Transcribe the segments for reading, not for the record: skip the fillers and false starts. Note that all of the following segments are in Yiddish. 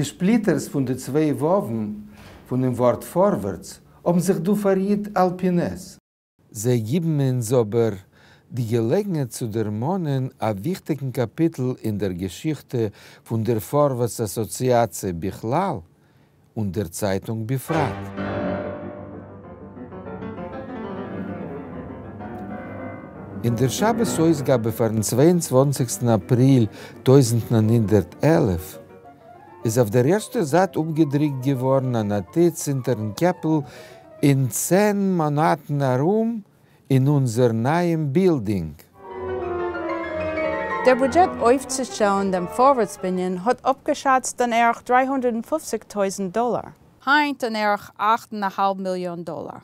שפּליטערס פֿון די צוויי וואָוון פֿונעם וואָרט פֿאָרווערטס האָבן זיך דאָ פֿאַררירט על-פּי-נס. זיי גיבן אונדז אָבער די געלעגנהייט צו דערמאָנען אַ וויכטיקן קאַפּיטל אין דער געשיכטע פֿון דער פֿאָרווערטס-אַסאָציאַציע בכלל און דער צייטונג בפרט. אין דער שבת-אויסגאבע פארן 22סטן אפריל 1911 איז אויף דער ערשטער זייט אפגעדרוקט געווארן א נאטיץ אונטערן קעפל אין 10 מאנאטן ארום אין אונזער נייעם בילדינג. דער בודזשעט אויפצושטעלן דעם פארווערטס-בנין האט אפגעשאצט אן ערך 350 טויזנט דאלאר. היינט אן ערך 8.5 מיליאן דאלאר.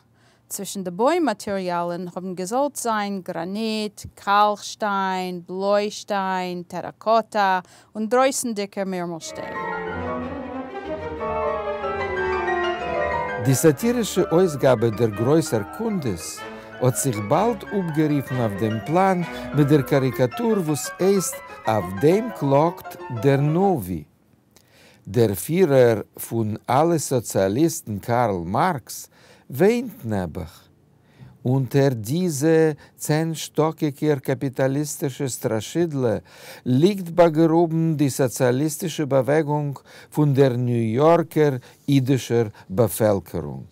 צווישן די בוי-מאטעריאלן האבן געזאלט זיין גראניט, קאלכשטיין, בלוישטיין, טעראקאטא און דרויסנדיקער מירמלשטיין. די סאטירישע אויסגאבע דער גרויסער קונדס האט זיך באלד אפגערופן אויף דעם פלאן מיט דער קאריקאטור וואס הייסט אויף דעם קלאגט דער נביא. דער פירער פון אלע סאציאליסטן קארל מארקס וויינט נעבעך. אונטער דיזע 10-שטאקיגער קאפיטאליסטישע סטראשידלע ליגט באגראבן די סאציאליסטישע באוועגונג פון דער ניו יארקער אידישער באפעלקערונג.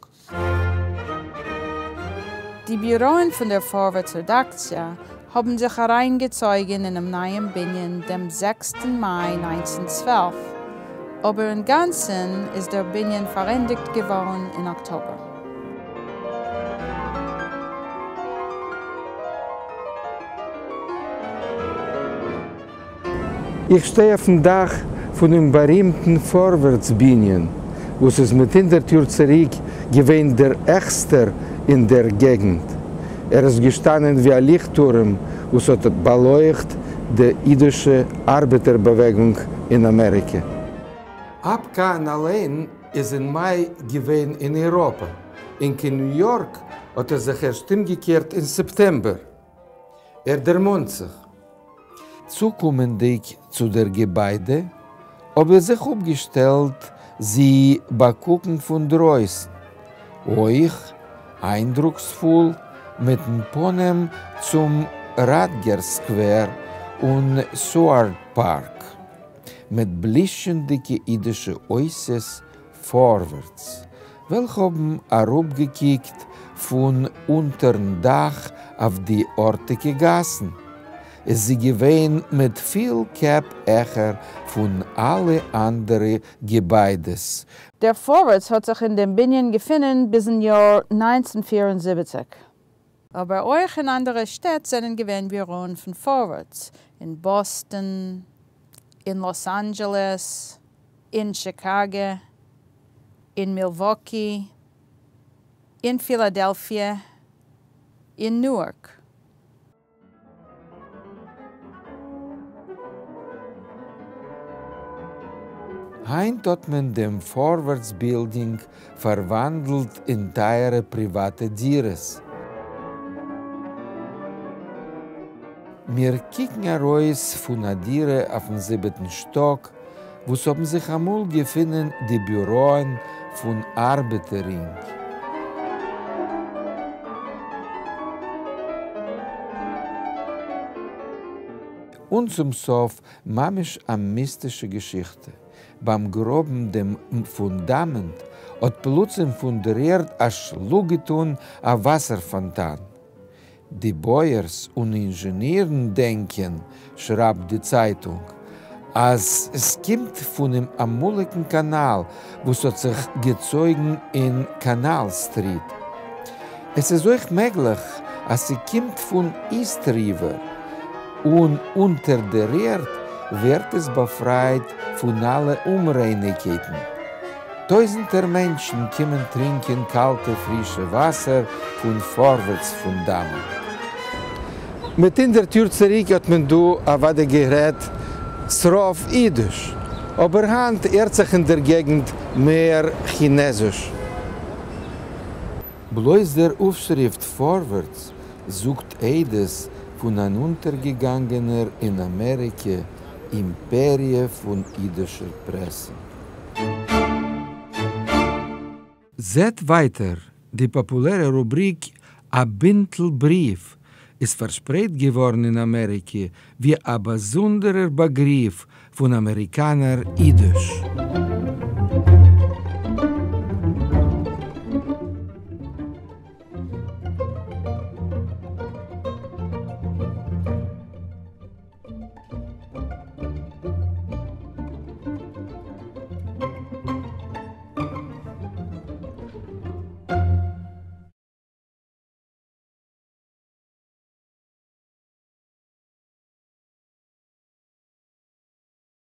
די ביוראען פון דער פארווערטס-רעדאקציע האבן זיך אריינגעצויגן אינעם נייעם בנין דעם 6טן מאי 1912, אבער אין גאנצן איז דער בנין פארענדיקט געווארן אין אקטאבער. איך שטיי אויפן דאך פונעם בארימטן פארווערטס-בנין, וואס איז מיט 100 יאר צוריק געווען דער העכסטער אין דער געגנט. ער איז געשטאנען ווי א ליכט-טורעם, וואס האט באלויכט די אידישע ארבעטער-באוועגונג אין אמעריקע. אפקאן אליין איז אין מאי געווען אין אייראפע, און קיין ניו יארק האט ער זיך ערשט אומגעקערט אין סעפטעמבער. ער דערמאנט זיך. צוקומענדיג צו דער געביידע, האב איך זיך אפגעשטעלט זי באקוקן פון דרויסן. הויך, איינדרוקספול, מיטן פנים צום ראטגערס סקווער און סוארד פארק, מיט בלישטשענדיגע אידישע אותיות פארווערטס, וועלכע האבן אראפגעקוקט פון אונטערן דאך אויף די ארטיגע גאסן, איז זי געווען מיט פיל קעפ העכער פון אלע אנדערע געביידעס. דער פארווערטס האט זיך אין דעם בנין געפונען ביזן יאר 1974. אבער אויך אין אנדערע שטעט זענען געווען ביוראען פון פארווערטס, אין באסטאן, אין לאס אנדזשעלעס, אין שיקאגע, אין מילוואקי, אין פילאדעלפיע, אין ניוארק. היינט האט מען דעם פארווערטס בילדינג פארוואנדלט אין טייערע פריוואטע דירות. מיר קוקן ארויס פון א דירה אויפן זיבעטן שטאק, וואו ס'האבן זיך אמאל געפונען די ביוראען פון ארבעטער רינג. און צום סוף ממש א מיסטישע געשיכטע. ביים גראבן דעם פונדאמענט האט פלוצים פון דער ערד א שלאג געטאן א וואסער פאנטאן. די בויערס און אינזשענירן דענקען, שרייבט די צייטונג, אז עס קומט פונעם אמאליגן קאנאל וואס האט זיך געצויגן אין קאנאל סטריט. עס איז אויך מעגליך אז ס'קומט פון איסט ריווער, און אונטער דער ערד ווערט עס באפרייט פון אלע אומרייניקייטן. טויזנטער מענטשן קומען טרינקען קאלטע פרישע וואסער פון פארווערטס פונדאמענט. מיט 100 יאר צוריק האט מען דא אוודאי גערעדט ס'רוב אידיש, אבער היינט הערט זיך אין דער געגנט מער כינעזיש. בלויז דער אויפשריפט פארווערטס זאגט עדות פון אן אונטערגעגאנגענער אין אמעריקע אימפעריע פון אידישער פרעסע. זעט ווייטער די פאפולערע רובריק א בינטל בריוו איז פארשפרייט געווארן אין אמעריקע ווי א באזונדערער באגריף פון אמעריקאנער אידיש.